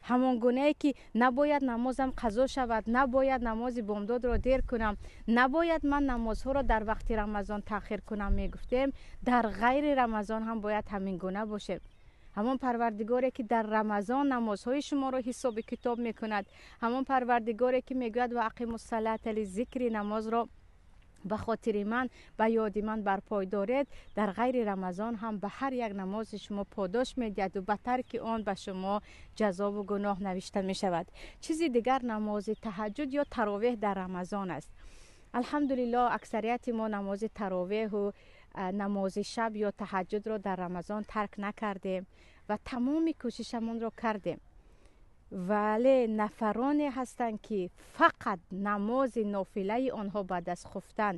Ҳамон гунае ки набояд намозам қазо шавад, набояд намози бомдодро дер кунам, набояд ман намозҳоро дар вақти Рамазон таъхир кунам мегуфтем, дар ғайри Рамазон ҳам бояд ҳамин гуна бошем. Ҳамон Парвардигоре ки дар Рамазон намозҳои шуморо ҳисоби китоб мекунад, ҳамон Парвардигоре ки мегӯяд ва ақимус-салата лизикри, намозро ба хотири ман, ба ёди ман барпой доред, дар ғайри Рамазон ҳам ба ҳар як намози шумо подош медиҳад ва ба тарки он ба шумо ҷазову гуноҳ навишта мешавад. Чизи дигар намози таҳаҷҷуд ё таровеҳ дар Рамазон аст. Алҳамдулиллоҳ, аксарияти мо намози таровеҳу намози шаб ё таҳаҷҷудро дар Рамазон тарк накардем ва тамоми кӯшишамонро кардем. Вале нафароне ҳастанд, ки фақат намози нофилаи онҳо баъд аз хуфтан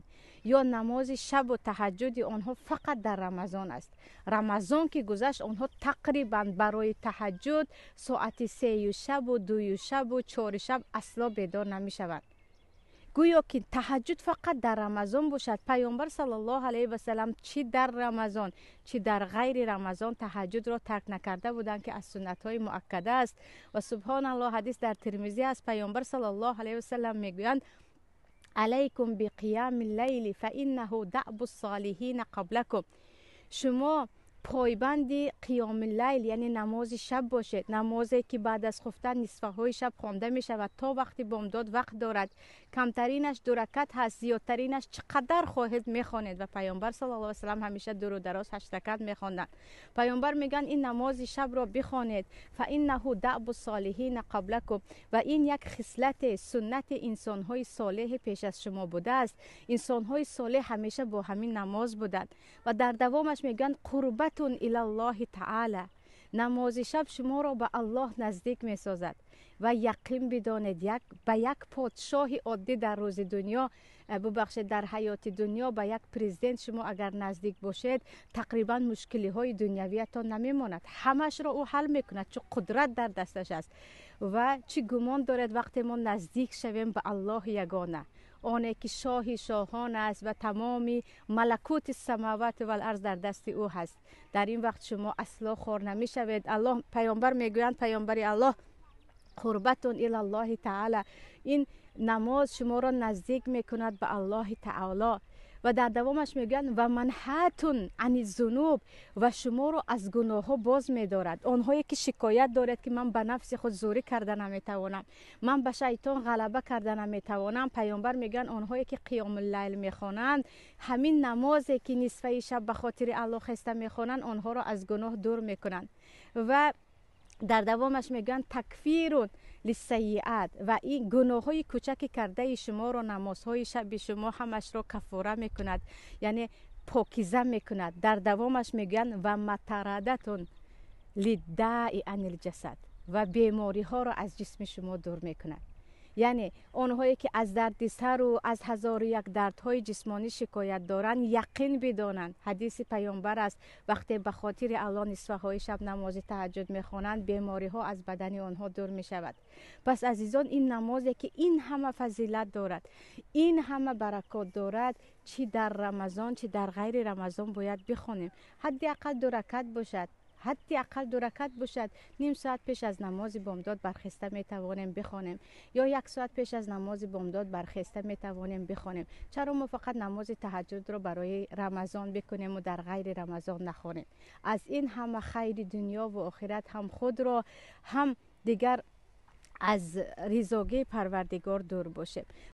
ё намози шабу таҳаҷҷуди онҳо фақат дар Рамазон аст. Рамазон ки гузашт, онҳо тақрибан барои таҳаҷҷуд соати 3 шабу 2 шабу 4 шаб асло бедор намешаванд. Гӯё ки таҳаҷҷуд фақат дар Рамазон бошад. Пайғамбар саллаллоҳу алайҳи васаллам чӣ дар Рамазон, чӣ дар ғайри Рамазон таҳаҷҷудро тарк накарда буданд, ки аз суннатҳои муаккада аст. Ва субҳоналлоҳ, ҳадис дар Тирмизӣ аст. Пайғамбар саллаллоҳу алайҳи васаллам мегӯянд: алайкум биқиями лайли фаиннаҳу даъбу ссолиҳина қаблакум. Шумо пойбанди қиёми лайл, яъне намози шаб бошед, намозе ки баъд аз хуфтан нисфаҳои шаб хонда мешавад, то вақти бомдод вақт дорад, камтаринаш 2 ракат ҳаст, зиёдтаринаш чӣ қадар хоҳед мехонед. Ва Пайғамбар саллаллоҳу алайҳи васаллам ҳамеша дуру дароз 8 ракат мехонданд. Пайғамбар мегӯянд ин намози шабро бихонед, фаиннаҳу даъбу ссолиҳина қаблакум, ва ин як хислати суннати инсонҳои солеҳи пеш аз шумо будааст. Инсонҳои солеҳ ҳамеша бо ҳамин намоз буданд. Ва дар давомаш мегӯянд қурбатун илаллоҳи таъала, намози шаб шуморо ба Аллоҳ наздик месозад. Ва яқин бидонед, ба як подшоҳи оддӣ дар рӯзи дунё, бубахшед, дар ҳаёти дунё ба як президент шумо агар наздик бошед, тақрибан мушкилиҳои дунявиятон намемонад, ҳамашро ӯ ҳал мекунад, чун қудрат дар дасташ аст. Ва чӣ гумон доред вақте мо наздик шавем ба Аллоҳи ягона, оне ки шоҳи шоҳон аст ва тамоми малакути самават вал арз дар дасти ӯ ҳаст, дар ин вақт шумо асло хор намешавед. Аллоҳ, Пайғамбар мегӯянд, Пайғамбари Аллоҳ, қурбатун илаллоҳи таъала, ин намоз шуморо наздик мекунад ба Аллоҳи таъоло. Ва дар давомаш мегӯянд ва манҳатун ани зунуб, ва шуморо аз гуноҳҳо боз медорад. Онҳое ки шикоят дорад ки ман ба нафси худ зӯрӣ карда наметавонам, ман ба шайтон ғалаба карда наметавонам, Пайғамбар мегӯянд онҳое ки қиёмуллайл мехонанд, ҳамин намозе ки нисфаи шаб ба хотири Аллоҳ хеста мехонанд, онҳоро аз гуноҳ дур мекунанд. Ва дар давомаш мегӯянд такфирун лиссайиат, ва ин гуноҳҳои кӯчаки кардаи шуморо намозҳои шаби шумо ҳамашро каффора мекунад, яъне покиза мекунад. Дар давомаш мегӯянд ва матарадатун лиддаи анил ҷасад, ва бемориҳоро аз ҷисми шумо дур мекунад. Яъне онҳое ки аз дарди сару аз 1001 дардҳои ҷисмонӣ шикоят доранд, яқин бидонанд, ҳадиси Пайғамбар аст, вақте ба хотири Аллоҳ нисфаҳои шаб намози таҳаҷҷуд мехонанд, бемориҳо аз бадани онҳо дур мешавад. Пас азизон, ин намозе ки ин ҳама фазилат дорад, ин ҳама баракот дорад, чӣ дар Рамазон, чӣ дар ғайри Рамазон бояд бихонем. Ҳадди ақал 2 ракат бошад, ҳадди ақал 2 ракат бошад. Ним соат пеш аз намози бомдод бархеста метавонем бихонем, ё 1 соат пеш аз намози бомдод бархеста метавонем бихонем. Чаро мо фақат намози таҳаҷҷудро барои Рамазон бикунем ва дар ғайри Рамазон нахонем? Аз ин ҳама хайри дунё ва охират ҳам худро, ҳам дигар аз ризогии Парвардигор дур бошем.